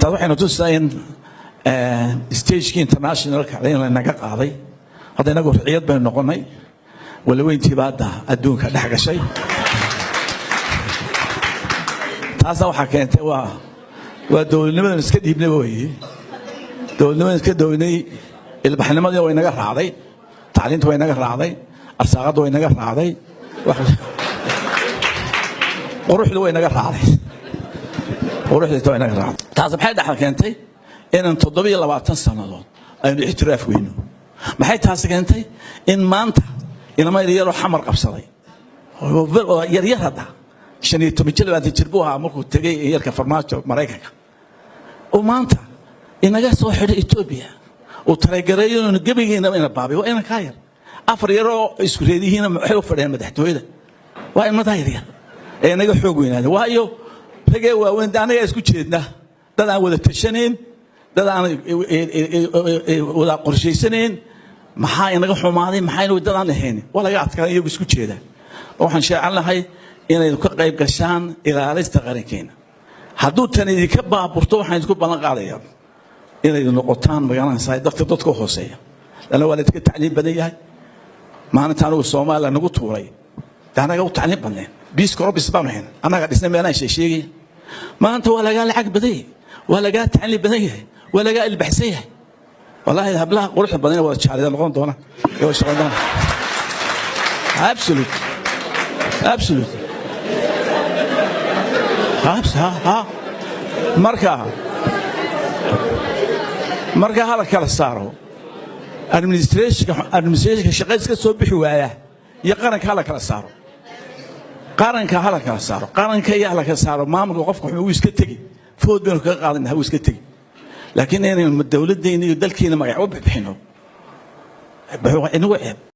Taas waxaynu tusaa in stagekii internationalka in lanaga qaaday. Hadda inagu riciyad baynu noqonnay, walaweyntii baa hadda adduunka dhex gashay. Taasna waxaa keentay waa dowladnimadan iska dhiibnay weeye, dowladnimadan iska downay. Ilbaxnimadii way naga raacday, tacliinta way naga raacday, arsaaqadda way naga raacday, quruxdu way naga raacday, quruxdiita way naga raacday. Taas maxay dhexal keentay? Inaan 27 sannadood aynu ictiraaf weyno. Maxay taasi keentay? In maanta inama yaryaroo Xamar qabsaday oo yaryar hadda, 15 jir, 20 jir buu ahaa markuu tegay yarka Farmaajo Maraykanka, oo maanta inaga soo xidhay Etoobiya, uu talagareeyo inuu gebigiinaba ina baabiyo. Waa inan kaa yar, afar yaroo isku reedihiina waxay u fadhiyaan madaxtooyada. Waa ilmadaa yaryar ee inaga xoog weynaadeen, waayo ragee waaweyn annagaa isku jeedna, dad aan wada tashanayn, dad aan wada qorshaysanayn. Maxaa inaga xumaaday? Maxaa dad aan ahayn waa laga adkaa, iyagu isku jeeda. Waxaan sheecan lahay inaynu ka qayb gashaan ilaalista qarankeena. Hadduu tan idinka baaburto, waxaan idinku ballan qaadayaa inaydu noqotaan magaranaysaa dadka dadka hooseeya, lanna waa la idinka tacliim badan yahay. Maalinta anigu Soomaaliya nagu tuuray, de annaga u tacliim badneen, Peace Corps baanu ahayn, annaga dhisnay meelaan sheegsheegaya. Maanta waa lagaa lacag badan yahay, waa lagaa tacliim badan yahay, waa lagaa ilbaxsan yahay. Wallaahi hablaha quruxda badan wada jaalida noqon doona ee wada shaqayn doona. Absolute, absolute. Ha marka hala kala saaro administrationka shaqo iska soo bixi waaya iyo qaranka. Hala kala saaro qaranka, hala kala saaro qaranka iyo hala kala saaro maamulka. Qofka wuxuu iska tegi, food baynu kaga qaadana, wuu iska tegi. Laakiin inaynu dowladdeena iyo dalkeena magac u bixino inagu ceeb.